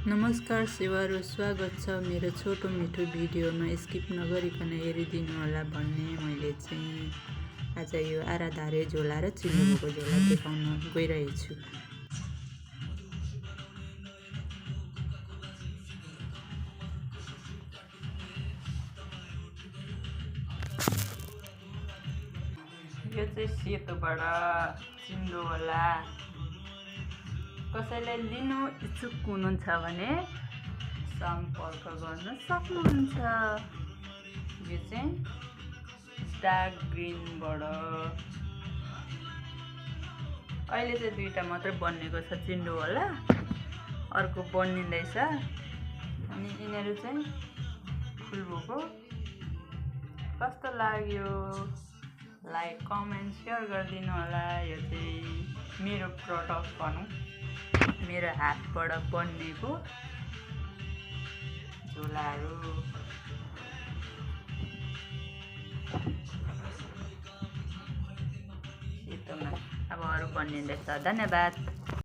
नमस्कार सेवारो स्वागत छ मेरो छोटो मिठो भिडियोमा। स्किप नगरिकन हेरिदिनु होला भन्ने मैले चाहिँ आज यो आराधारे झोला र चिन्डुको झोला देखाउन गइरहेछु। यो चाहिँ सेतोबाट चिन्डु होला। कसैले लिनु इच्छुक हुनुहुन्छ भने सम्पर्क गर्न सक्नुहुन्छ। यो चाहिँ डार्क ग्रिनबाट अहिले चाहिँ दुईटा मात्रै बनिएको छ चिन्डु होला, अर्को बनिँदैछ। अनि यिनीहरू चाहिँ फुलबोको कस्तो लाग्यो लाइक कमेन्ट सेयर गरिदिनु होला। यो चाहिँ मेरो प्रडक्ट भनौँ, मेरो हातबाट बनिएको झोलाहरू। सेतोमा अब अरू बनिँदैछ। धन्यवाद।